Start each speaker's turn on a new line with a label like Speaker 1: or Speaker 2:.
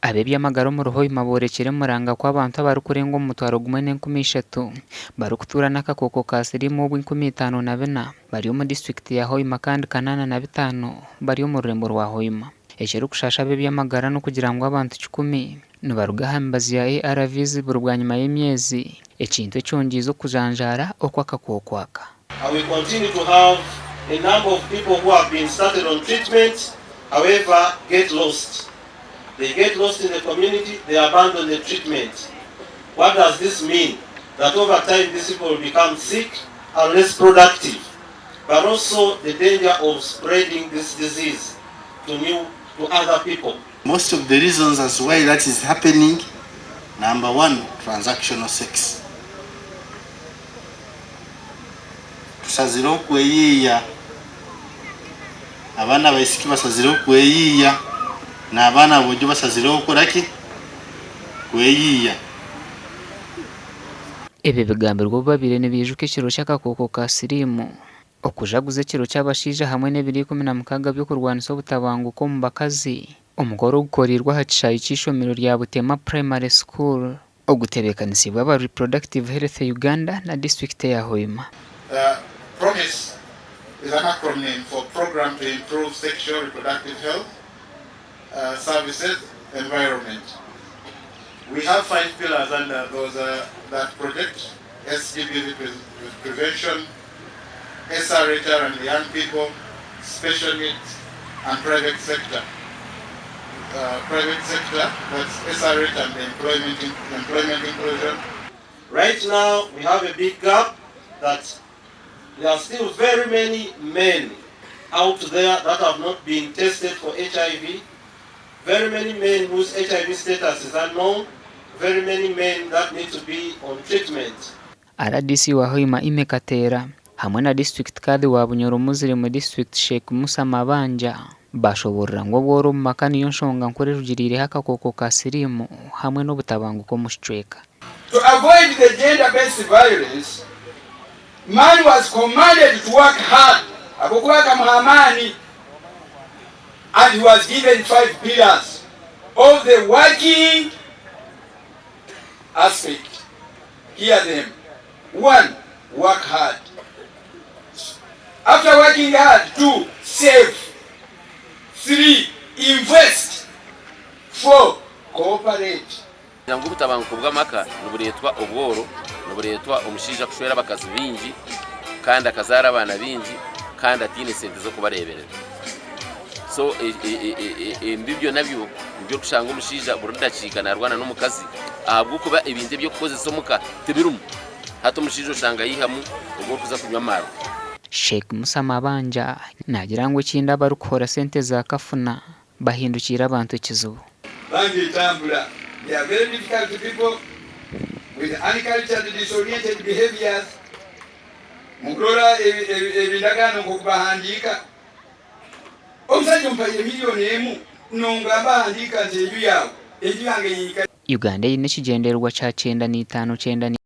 Speaker 1: Ab'eby'amagara omuri Hoima boorekire emuranga ku abantu abarikurenga omu mutwaro gumwe n'enkumi ishatu barikutuura n'akakooko ka siriimu obwo 54 bari omu disiturikiti ya Hoima kandi 85 bari omu rurembo rwa Hoima. Ekirikushaasha ab'eby'amagara n'okugira ngu abantu kikumi nibaruga aha mibazi ya ARVs buri bwanyima y'emyezi, ekintu ekyongeize okujanjaara okw'akakooko aka.
Speaker 2: And we continue to have a number of people who have been started on treatment however get lost. They get lost in the community, they abandon the treatment. What does this mean? That over time these people become sick and less productive, but also the danger of spreading this disease to new to other people.
Speaker 3: Most of the reasons as why that is happening, number one, transactional sex. Tushazire okweyiiya, abaana abaisiki bashazire okweyiiya, n'abaana aboojo bashazire okukora ki? Kweyiiya.
Speaker 1: Ebi bigambirwe obu babaire nibaijuka ekiro ky'akakooko ka siriimu, okujaguza ekiro ky'abashaija hamwe n'ebiro 16 by'okurwanisa obutabanguko omu bakazi. Omukoro ogukoreirwe aha kishaayi ky'eishomero rya Butema Primary School ogutebeekanisiibwe aba Reproductive Health Uganda na disiturikiti eya Hoima.
Speaker 4: Promise is an acronym for Program to Improve Sexual Reproductive Health Services Environment. We have 5 pillars under those that project, SGBV prevention, SRHR and the young people, special needs and private sector. Private sector, that's SRH and the employment, employment inclusion.
Speaker 2: Right now we have a big gap that there are still very many men out there that have not been tested for HIV, very many men whose HIV status is unknown, very many men that need to be on treatment.
Speaker 1: Rdc wa Hoima Aimee Kateera hamwe na disiturikiti Kadhi wa Bunyoro Muslim District Sheikh Musa Mabanja bashoborora ngu obworo omu maka niyo nshonga nkuru erugiriireho akakooko ka siriimu hamwe n'obutabanguko omu kicweka.
Speaker 5: To avoid the gender based violence, man was commanded to work hard ahabw'okuba akamuha amaani and he was given 5 pillars of the working aspect. Hear them, One, work hard. After working hard, two, save. Three, invest. Four, cooperate.
Speaker 6: Kugira ngu obutabanguko bw'amaka nibureetwa obworo, nibureetwa omushaija kushwera abakazi baingi kandi akazaara abaana baingi kandi ataine sente z'okubareeberera. So ebyo nabyo nibyo orikushanga omushaija buri dakiika naarwana n'omukazi ahabw'okuba ebintu eby'okukozesa omuka tibirimu. Hati omushaija oshanga yaihamu ogu orikuza kunywa amaarwa.
Speaker 1: Sheikh Musa Mabanja naagira ngu ekindi abarikuhoora sente za kafuna bahindukiire abantu ekizibu.
Speaker 5: Bangi etambura, They are very difficult people with uncultured disoriented behaviours. Mukurora ebindagaano nkoku bahandiika, omusaija omupaire million emu nongamba ahandiika nti enju yaawe, enju yange yiika.
Speaker 1: Uganda eine ekigyendererwa kya 95 95.